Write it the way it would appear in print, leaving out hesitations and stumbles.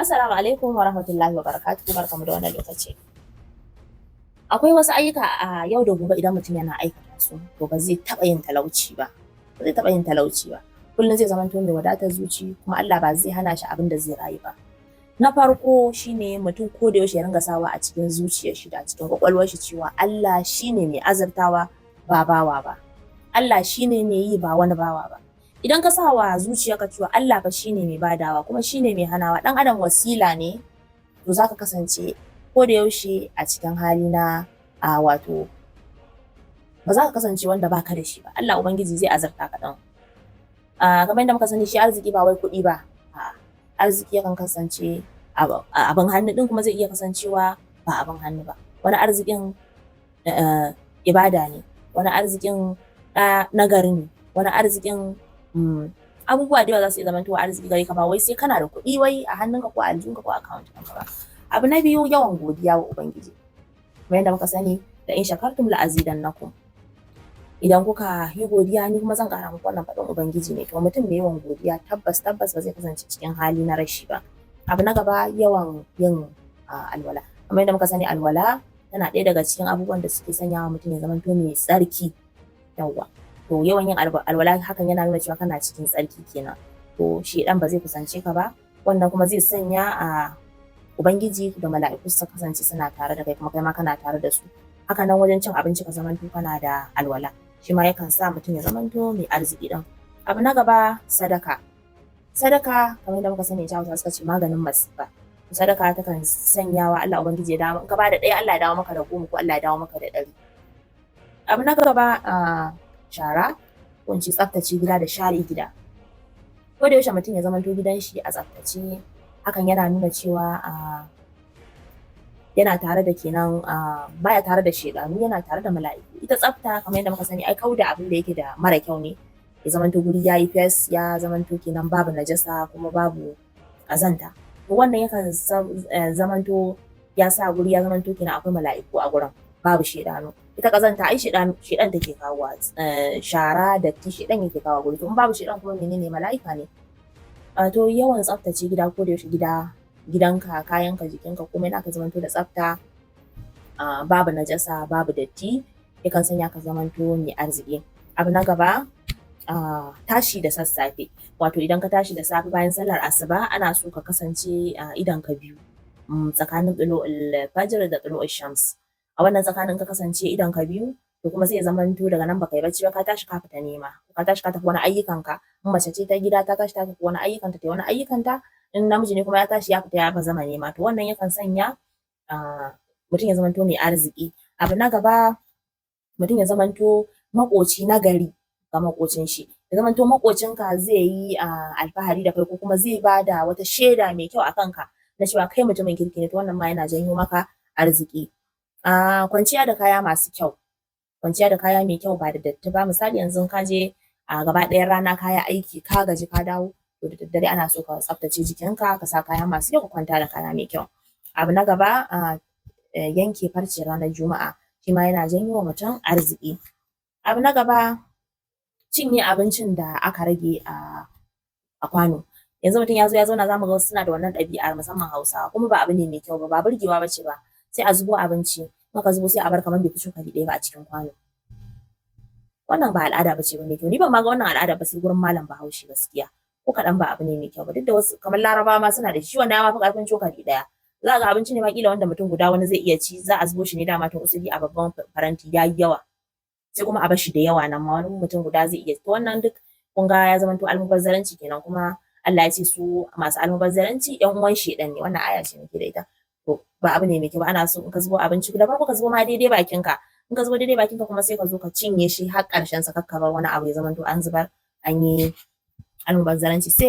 Assalamu alaikum wa rahmatullahi wa barakatuhu, barkamu da wannan lokaci. Akwai wasu ayyuka a yau da gobe, idan mutum yana aikata su, to ba zai taɓa yin talauci ba. Ba zai taɓa yin talauci ba. Kullum zai zamanto mai wadatar zuci, kuma Allah ba zai hana shi abin da zai rayu ba. Na farko shine mutum ko da yaushe ya ringa sawa a cikin zuciyar shi da a cikin kwakwalwar shi cewa Allah shine mai azurtawa, ba bawa ba. Allah shine mai yi, ba wani bawa ba. Idan ka sa wa zuciyarka cewa Allah fa shine mai badawa kuma shine mai hanawa, dan adam wasila ne, to zaka kasance ko da yaushe a cikin hali na a wato ba za ka kasance wanda baka da shi ba. Allah Ubangiji zai azurta ka ɗin. Kamar yadda muka sani, shi arziki ba wai kuɗi ba. A'a, arziki yakan kasance abin hannu ɗin, kuma zai iya kasancewa ba abin hannu ba. Wani arzikin ibada ne, wani arzikin ɗa nagari ne, wani arzikin abubuwa da yawa za su iya zamantowa arziki gare ka, ba wai sai kana da kuɗi wai a hannunka ko a aljihunka ko a account ɗinka ba. Abu na biyu, yawan godiya wa Ubangiji. Kamar yadda muka sani, la in shakartum la azidannakum. Idan kuka yi godiya, ni kuma zan ƙara muku, wannan faɗin Ubangiji ne. To mutum mai yawan godiya tabbas tabbas ba zai kasance cikin hali na rashi ba. Abu na gaba, yawan yin alwala. Kamar yadda muka sani, alwala tana ɗaya daga cikin abubuwan da suke sanyawa mutum ya zamanto mai tsarki. Yawwa. To yawan yin alwala, hakan yana nuna cewa kana cikin tsarki kenan. To sheɗan ba zai kusance ka ba, wannan kuma zai sanya a Ubangiji da mala'iku su kasance suna tare da kai, kuma kai ma kana tare da su. Haka nan wajen cin abinci, ka zamanto kana da alwala. Shi ma yakan sa mutum ya zamanto mai arziki ɗin. Abu na gaba, sadaka. Sadaka, kamar yadda muka sani, Hausawa suka ce maganin masifa. Sadaka takan sanyawa Allah Ubangiji ya dawo, in ka bada ɗaya, Allah ya dawo maka da 10 ko Allah ya dawo maka da 100. Abu na gaba, shara, ko in ce tsaftace gida da share gida. Ko da yaushe mutum ya zamanto gidan shi a tsaftace, hakan yana nuna cewa yana tare da kenan baya tare da shedanu, yana tare da mala'iku. Ita tsafta, kamar yadda muka sani, ai kauda abin da yake da mara kyau ne, ya zamanto guri yayi fes, ya zamanto kenan babu najasa kuma babu ƙazanta. To wannan yakan zamanto ya sa guri ya zamanto kenan akwai mala'iku a gurin, babu shedanu. Ita ƙazanta ai shedan shedan take kawowa, shara, datti shedan yake kawo guri. To in babu shedan kuma menene? Mala'ika ne. To yawan tsaftace gida ko da yaushe, gida, gidanka, kayanka, jikinka, komai naka zamanto da tsafta, babu najasa, babu datti, yakan sanya ka zamanto mai arziki. Abu na gaba, tashi da sassafe. Wato idan ka tashi da safe bayan sallar asuba, ana so ka kasance idonka biyu tsakanin tulu'ul fajr da tulu'ul shams. A wannan tsakanin ka kasance idonka biyu, to kuma zai zamanto daga nan baka yi bacci ba, ka tashi ka fita nema, ka tashi ka tafi wani ayyukanka. In mace ce ta gida, ta tashi ta tafi wani ayyukanta, ta yi wani ayyukanta. In namiji ne kuma, ya tashi ya fita ya bazama nema. To wannan yakan sanya mutum ya zamanto mai arziki. Abu na gaba, mutum ya zamanto maƙoci na gari ga maƙocin shi. Ya zamanto maƙocinka zai yi alfahari da kai, ko kuma zai bada wata shaida mai kyau a kanka na cewa kai mutumin kirki ne. To wannan ma yana janyo maka arziki. Kwanciya da kaya masu kyau. Kwanciya da kaya mai kyau, ba da datti ba. Misali, yanzu ka je a gaba ɗayan rana ka yi aiki, ka gaji, ka dawo, to da daddare ana so ka tsaftace jikinka, ka sa kaya masu kyau, ka kwanta da kaya mai kyau. Abu na gaba, yanke farce ranar Juma'a, shi ma yana janyo wa mutum arziki. Abu na gaba, cinye abincin da aka rage a kwano. Yanzu mutum ya zo ya zauna, zamu ga wasu suna da wannan ɗabi'ar, musamman Hausawa, kuma ba abu ne mai kyau ba, ba burgewa bace ba. Sai a zubo abinci, in aka zubo, sai a bar kamar bai fi cokali ɗaya ba a cikin kwano. Wannan ba al'ada bace ba mai kyau. Ni ban ma ga wannan al'ada ba sai gurin malam Bahaushe. Gaskiya ko kaɗan ba abu ne mai kyau ba, duk da wasu kamar Larabawa ma suna da shi. Wannan ya ma fi ƙarfin cokali ɗaya. Za ga abinci ne ma kila wanda mutum guda wani zai iya ci, za a zubo shi ne dama tun usuli a babban faranti, yayi yawa, sai kuma a bar shi da yawa, nan ma wani mutum guda zai iya. To wannan duk kun ga ya zamanto almubazzaranci kenan, kuma Allah ya ce su masu almubazzaranci ƴan uwan shedan ne. Wannan aya ce muke da ita. To ba abu ne mai kyau ba. Ana so in ka zubo abinci, da farko ka zubo ma daidai bakinka. In ka zubo daidai bakinka kuma, sai ka zo ka cinye shi har ƙarshen sa, kar ka bar wani abu ya zamanto an zubar, an yi almubazzaranci. Sai